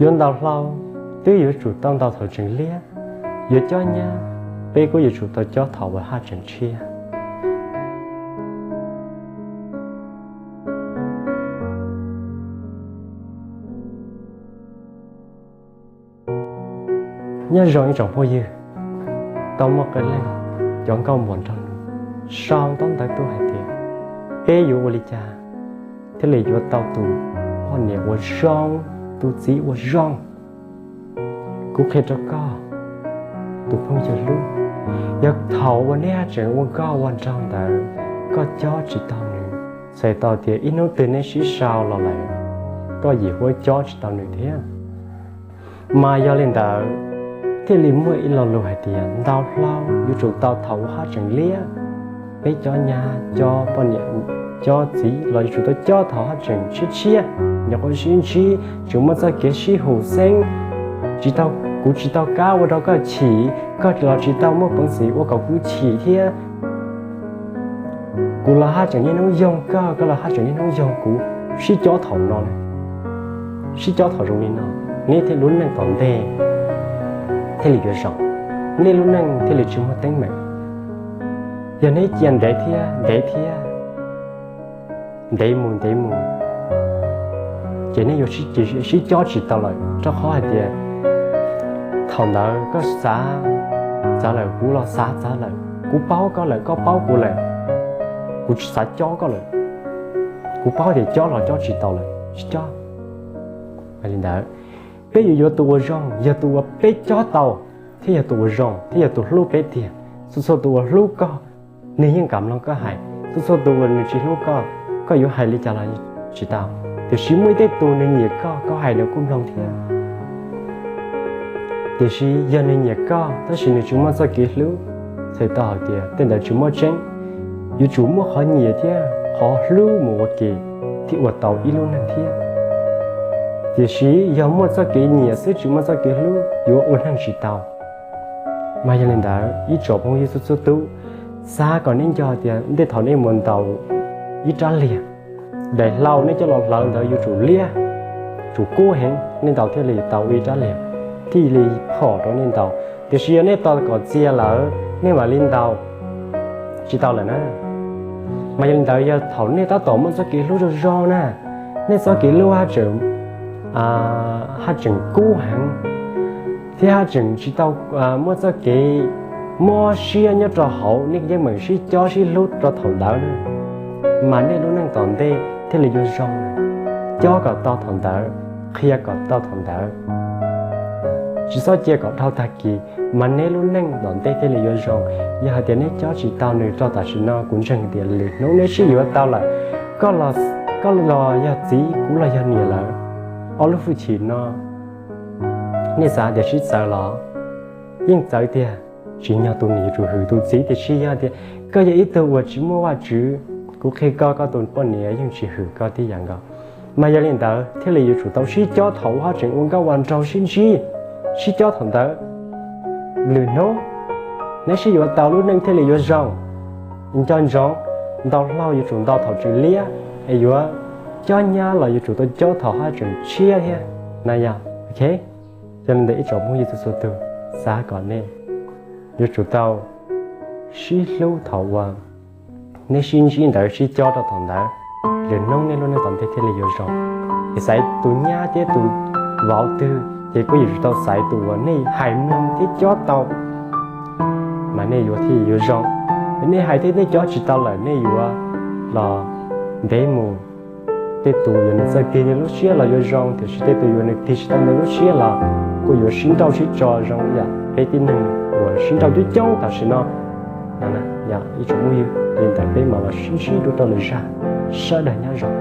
Yuav ntaus hlau twb yuav tsum tau ntaus thaum tseem liab, yuav cob nyab peb kuj yuav tsum tau cob thaum uas haj tseem tshiab. Nyob zoo ib tsoom phooj ywg, tau muaj qee leej cov nkauj npuas nrog nws sau ntaub ntawv tuaj hais tias, peb yuav ua li cas thiaj li yuav tau tus poj niam uas zoo, tus txiv uas zoo? Kuv qhia rau koj, tus phooj ywg hlub, yog thaum uas neb haj tseem ua nkauj ua nraug ntawd, koj cob tsis tau nws, txhais tau tias ib hnub twg neb sib sau los lawm, koj yim huab cob tsis tau nws thiab. Mas yog li ntawd, thiaj li muaj ib lo lus hais tias ntaus hlau yuav tsum tau thaum uas haj tseem liab. Peb cob nyab, cob poj niam, cob txiv los yuav tsum tau cob thaum haj tseem tshiab tshiab, nyuam qhuav sib ntsib, tseem muaj txoj kev sib hum xeeb. Tsis tau, kuv tsis tau kam ua rau koj chim, koj los tsis tau muaj peev xwm ua kom kuv chim thiab. Kuv los haj tseem niaj hnub yoog koj, koj los haj tseem niaj hnub yoog kuv. Sib cob thaum no, sib cob thaum zoo li no, neb thiaj lub neej tom ntej thiaj li yuav zoo, nej lub neej thiaj li tsis muaj teeb meem. Yog neb cia ntev thiab ntev thiab, ntev mus ntev mus, ces nej yuav sib cob tsis tau lawm, rau qhov hais tias thaum ntawd koj xav txawv lawm, kuv los xav txawv lawm, kuv paub koj lawm, koj paub kuv lawm, kuv xav cob koj lawm, kuv paub tias cob los cob tsis tau lawm, tsis cob. Li ntawd, peb yuav yuav tus uas zoo, yog tus uas peb cob tau, thiab yog tus uas zoo, thiab yog tus hlub peb tiag. Txhua txhua tus uas hlub koj, nws yeej kam mloog koj hais. Txhua txhua tus uas nws tsis hlub koj, koj yuav hais li cas los tsis tau. Tiam sis muaj ib tej tus nws nyiam koj, koj hais nws kuj mloog thiab. Tiam sis yog nws nyiam koj tab sis nws tsis muaj txoj kev hlub, txhais tau hais tias tej ntawd tsis muaj tseeb. Yuav tsum muaj qhov nyiam thiab qhov hlub mus ua ke thiaj ua tau ib lub neej thiab. Tiam sis yog muaj txoj kev nyiam xwb tsis muaj txoj kev hlub, yuav ua neej tsis tau. Mas yog li ntawd, ib tsoom phooj ywg txhua txhua tus, xav kom neb nco tias ntej thaum nej mus ntaus ib rab liag, daim hlau nej coj los hlawv ntawd yuav tsum liab, tsum kub heev nej ntaus thiaj li tau ib rab liag, thiaj li phom rau nej ntaus. Tiam sis yog nej tos kom txias lawm nej mam li ntaus, tsis tau lawm na. Mas yog li ntawd, yog thaum nej tab tom muaj txoj kev hlub zoo zoo na, nej txoj kev hlub haj tseem, haj tseem kub heev, thiab haj tseem tsis tau muaj txoj kev mob siab nyob rau hauv nej yeej meem sib cob sib hlub rau thaum ntawd na, mas nej lub neej tom ntej thiaj li yuav zoo. Cob kom tau thaum ntawd, qhia kom tau thaum ntawd, tsis txhob cia kom dhau tag kis, mas neb lub neej tom ntej thiaj li yuav zoo. Yog hais tias neb cob tsis tau nws rau tam sim no, kuv ntseeg tias lwm hnub neb sib yuav tau lawm, koj los yog txiv, kuv los yog niam lawm, ob lub hwj chim no nej xav tias sib txawv los yeej txawv tiag. Tsim nyog tus niam yuav tsum hwm tus txiv, tiam sis yog tias koj yog ib tug uas tsis muaj Vajtswv, kuv qhia koj, koj tus poj niam yeej tsis hwm koj tib yam nkaus. Mas yog li ntawd thiaj li yuav tsum tau sib cob thaum haj tseem ua nkauj ua nraug sib ntsib, sib cob thaum ntawd. Lwm hnub neb sib yuav tau lub neej thiaj li yuav zoo. Nco ntsoov, ntaus hlau yuav tsum ntaus thaum tseem liab, es yuav cob nyab los yuav tsum tau cob thaum haj tseem tshiab thiab na yog. Ok, yog li ntawd ib tsoom phooj ywg txhua txhua tus, xav kom nej yuav tsum tau sib hlub thaum uas neb sib ntsib ntawd, sib cob rau thaum ntawd, lwm hnub nej lub neej tom ntej thiaj li yuav zoo. Es xaiv tus nyab thiab tus vauv twg ces kuj yuav tsum tau xaiv tus uas nej hais mloog thiab cob tau, mas nej yuav thiaj yuav zoo. Nej hais thiab nej cob tsis tau lawm nej yuav los ntev mus, tej tus yuav nws txawj tig nws lub siab los yuav zoo, tiam sis tej tus yuav nws tig tsis tau nws lub siab los kuj yuav sib nrauj sib tso zoo yam peb tib neeg uas sib nrauj coob coob tam sim no. Yog ib tsoom phooj ywg, li ntawd peb mam los sib ntsib dua rau lwm zaj. Sawv daws nyob zoo.